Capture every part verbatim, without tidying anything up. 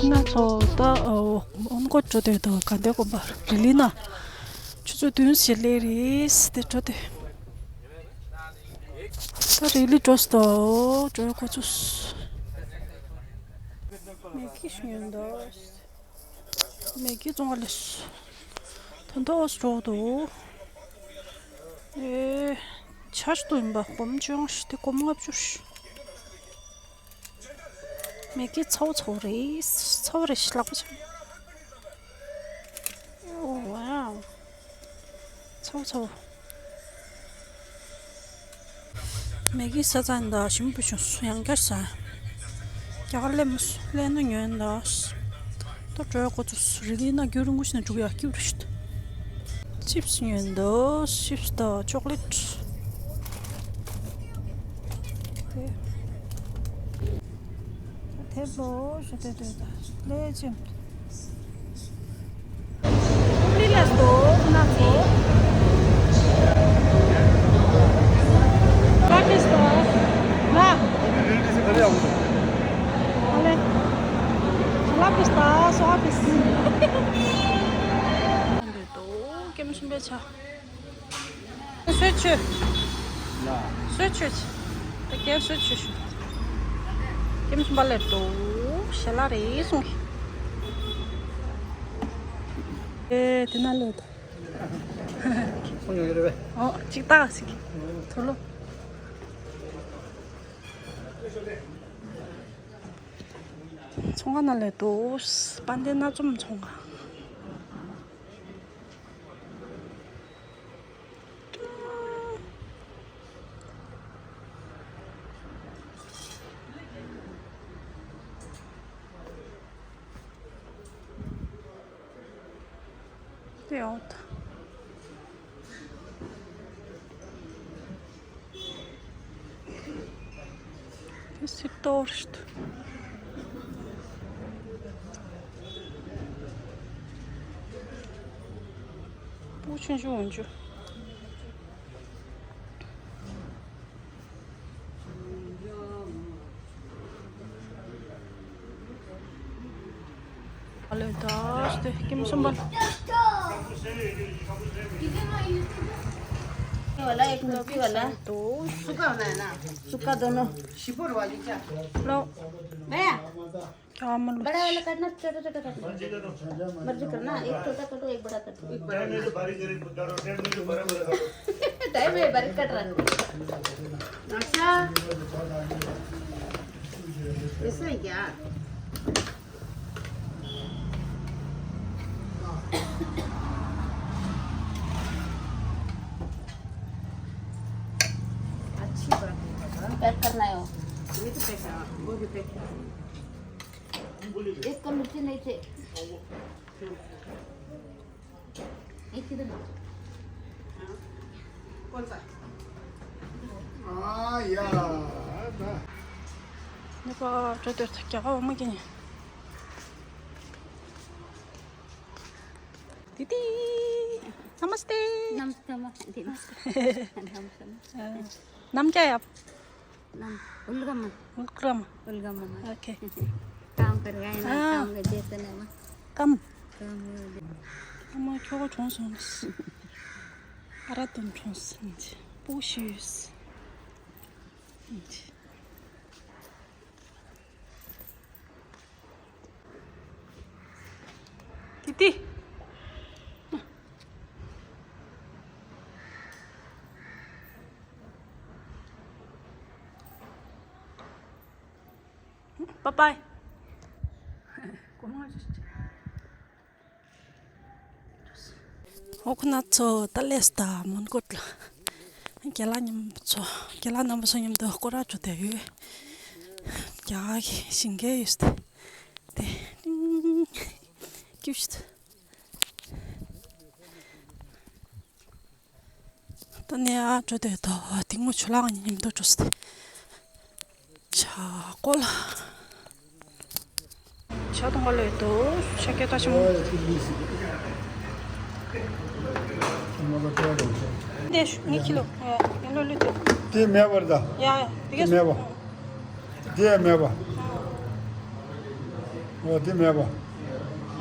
ང་ཚོ་ད་ཨོན་ཀོ་འགྲོ་དུས་དང་ག་འདྲ་དགོན་པ་རི་ལི་ན་ཆུ་ཚོད་བདུན་ཞིག་སླེབས་རེད་དེ་འགྲོ་དུས། ད་རི་ལི་འགྲོ་སྟོ་འགྲོ་གོ་ཚུ། མེ་ཁི་ཤུ་ཡོན་ད། མེ་ཁི་བཙོང་ག་ལས། ཐོན་ཐོག་འགྲོ་དུ། ཨེ། ཆར་དུ་ཡིན་པ་སྒོར་མོ་བཅོ་ལྔ་ཞིག་དེ་སྒོར་མོ་ལྔ་བཅུ་ཞིག་མེ་ཁི་ཚའོ་ཚའོ་རེད། ཚའོ་རེད་ལག་པ་ཆག་ཨོ་ཝའོ། ཚའོ་ཚའོ། མེ་ཁི་ས་ཚང་ད་ཞིམ་པོ་བྱུང་སོང་ཡང་བསྐྱར་ཟ། རྒྱ་གར་སླེབས་མ་སོང་སླེབས་ན་ཉོན་ད། ད་འགྲོ་ཡག་གོ་ཚུ་རི་ལི་ན་རྒྱུ་རིང་པོ་ཞིག་ན་འགྲོ་ཡག་སྐྱིད་རེད། ཅིབ་སི་ཉོན་འདུག་ཅིབ་སི་དང་ཅོག་ལེ་ཊི། དེ་ལོ་ཞུ་དེ་དེ་ལས་ཅིམ། ལི་ལ་སྟོ་ན་ཚོ། ཀ་ཏི་སྟོ་ན། ཨ་ལེ། ལ་པི་སྟ་སོ་ཨ་པི་སི། ཀེམ་སུམ་པའི་ཆ། སུས་ཆུ། སུས་ཆུ། ད་ཀེམ་སུས་ཆུ་ཞུ། ཀེམ་སུམ་པ་ལས་འགྲོ། ཞལ་ལག་རེ་སོང་གི། ཨེ་དེ་ན་ལོས་དོ། སོང་ཡོད་རེད་པས། ཨོ་ཅིག་ཏག་ཞིག་ཐོ་ལོ། ཚོང་ཁང་ནང་ལས་འགྲོ། པན་ཏེ་སྣ་འཛོམས་ཚོང་ཁང་། དེ་འོ་ད། དེ་སིར་གཏོར་ཞིག་འདུག་པུ་ཆུང་ཆུང་འོན་ཆུ། हेलो दोस्त, किम संबल? ये वाला एक मिनट, ये वाला। दोस्त। सूखा होना है ना? सूखा दोनों। शिपुर वाली क्या? लो। भैया। क्या मन? बड़ा वाला काटना, छोटा छोटा काटना। मर्जी करना, एक छोटा काटो, एक बड़ा काटो। एक बड़ा काटो। टाइम है, बारीक काट रहा है। अच्छा, ऐसा है क्या? अच्छी बात है बाबा। पैक करना है वो। ये तो पैक है, वो भी पैक है। एक कम मिर्ची नहीं थे। एक किधर है? कौन सा? हाँ यार। नेपाल चतुर्थ क्या हो मगे? दिदी, नमस्ते। नमस्ते, नमस्ते। नमस्ते। नाम क्या है आप? नाम उलगम। उलगम। उलगम। ओके। काम कर रहा है ना, हाँ। काम कर देते ना, माँ। कम। काम कर दे। अम्मा, क्या को छोंस होंस? अरा तुम छोंस, इंच। पोशियस। Inch. Titi. Bye bye. ཨོ་ཁོ་ན་ཚོ་ད་ལས་ད་མོན་གྷོ་ལ། རྒན་ལགས་མཉམ་ཚོ་རྒན་ལགས་རྣམ་པ་ཚོ་མཉམ་དུ་སྐོར་ར་བྱོས་བསྡད་ཡོད། རྒྱ་གི་ཞིང་ཁའི་ཡོད་དེ། ཏིང་། སྐྱིད་ཤི། ད་ནས་ཨ་འགྲོ་དེ་དོ་དིང་མོ་ཆུ་ལག་ཉིམ་དུ་འགྲོ་སྟེ། ཆ་ཀོ་ལ། ཆ་དང་ག་ལས་དོ་ཆ་སྐད་ད་ཆ་མོ། དེ་ངའི་ཁྱི་ལོ་ཡ་ཡ་ལོ་ལུ་དེ། དེ་མེད་པར་ད། ཡ་ཡ་དེ་གས་མེད་པ། དེ་ཡང་མེད་པ། ཨ་དེ་མེད་པ།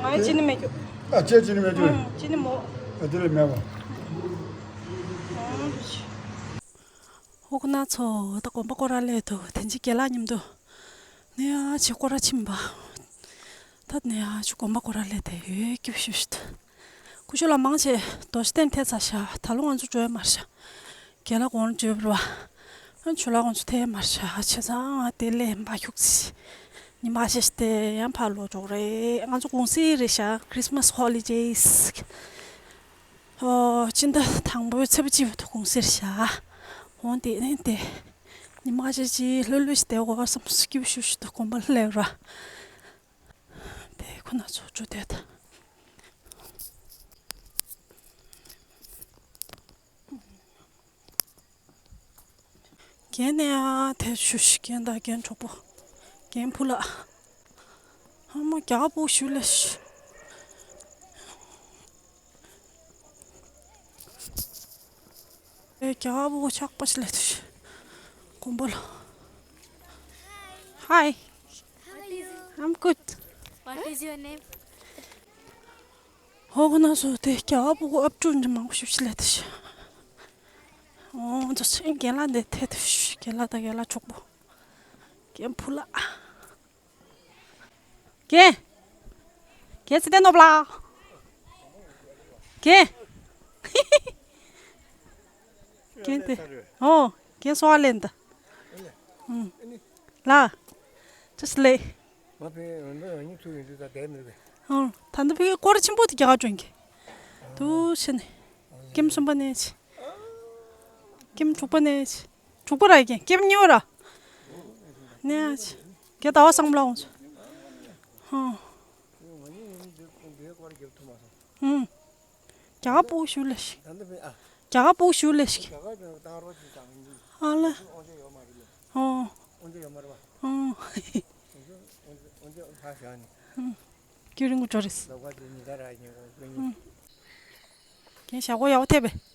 ང་ཡི་ཅི་ནི་མེད་རྒྱུ། ཨ་ཁྱེད་ཅི་ནི་མེད་རྒྱུ། ཨུམ་ཅི་ནི་མོ། ཨ་དེ་ལས་མེད་པ། ཧོ་ཁོ་ན་ཚོ་ད་དགོན་པ་སྐོར་ར་སླེབས་འདུག་དེ་འཇིག་རྒན་ལགས་མཉམ་དུ་ནས་ཡ་ཆེ་སྐོར་ར་ཕྱིན་པ། ད་ནས་ཡ་ཆུ་དགོན་པ་སྐོར་ར་སླེབས་དེ་ཡོད་སྐྱིད་ཤུ་ཤུ་དུ། ཀུ་ཤུ་ལ་མང་ཆེ་རྡོ་ཤ་སྟན་ཐེ་ཚ་ཤ་ད་ལོ་ང་ཚོ་འགྲོ་ཡ་མར་ཤ། རྒན་ལགས་དགོང་འགྲོ་བར་བ། ཆུ་ལ་ང་ཚོ་ཐེ་མར་ཤ་ཆེ་ཚང་དེ་ལས་འབའ་ཁྱུག་ཚི། ཉི་མ་ཤེས་ཏེ་ཡང་ཕར་ལོག་འགྲོ་རེད། ང་ཚོ་གུང་སེང་རེད་ཤག Christmas holidays། ཨོ་སྤྱི་ཟླ་དང་པོའི་ཚེས་པ་གཅིག་པ་དུ་གུང་སེང་རེད་ཤག་འོང་དེ་ནས་དེ་ཉི་མ་ཤེས་ཅི་ལྷོད་ལྷོད་ཞིག་བསྡད་དགོས་བསམ་སྐྱིད་པོ་ཤུགས་ཤུགས་དུ་དགོན་པ་སླེབས་ར། དེ་ཁོ་ན་ཚོ་འགྲོ་དེ་ད། རྒན་ནས་ཨ་དེ་ཞུ་ཤི་རྒན་དང་རྒན་གྲོགས་པོ། རྒན་བུ་ལགས། ཨ་མ་རྒྱ་བུ་ཞུ་ལེ་ཤི། ཨེ་རྒྱ་བུ་ཆགས་པ་ཞིག་ལེ་ཤི། དགོན་པ་ལ། Hi. I'm good. What is your name? ཧོ་ཁོ་ན་སོ་དེ་རྒྱ་བུ་གོ་ཨབ་ཀྲུ་འདྲ་མང་པོ་ཞུ་ཞིག་ལེ་ཤི། ཨོ་ཚོ་ཚེ་རྒན་ལགས་འདི་ཐད་དུ་ཞུ་རྒན་ལགས་དང་རྒན་ལགས་གྲོགས་པོ། རྒན་བུ་ལགས། རྒན། རྒན་ཚེ་བརྟན་ནོར་བུ་ལགས། རྒན། རྒན་དེ། ཨོ། རྒན་སོ་བ་ལེན་ད། ཨུམ། ལགས། ཅི་སི་ལེ། ང་ཕན་ཡོན་ཏན་ཡོན་ཉིད་ཚུལ་ཡིན་དུས་ད་བསྡད་མི་རུང་བས། ཨོ། ད་ལྟ་ཕ་གི་སྐོར་ཆེན་པོ་དེ་རྒྱ་གར་བྱོན་གི། དུ་ཕྱི་ནས། ཀེམ་གསུམ་པ་ནས་ཆི། ཀེམ་དྲུག་པ་ནས་ཆི། དྲུག་པ་ར་ཀེམ་ཀེམ་གཉིས་པ་ར། ནས་ཆི། རྒྱ་ཟླ་བ་སང་མ་ལ་འོང་ཆི། ཧོ། ཨུམ། རྒྱ་གར་སྤུ་གུ་ཞུ་ལེ་ཤི། རྒྱ་གར་སྤུ་གུ་ཞུ་ལེ་ཤི། ཨ་ལ། ཨོ། ཨོ། ཨུམ། ཁྱོད་རིང་པོ་འགྲོ་རེད། ཨུམ། ཁྱེད་ཞག་པོ་ཡག་པོ་ཐེབས་པས།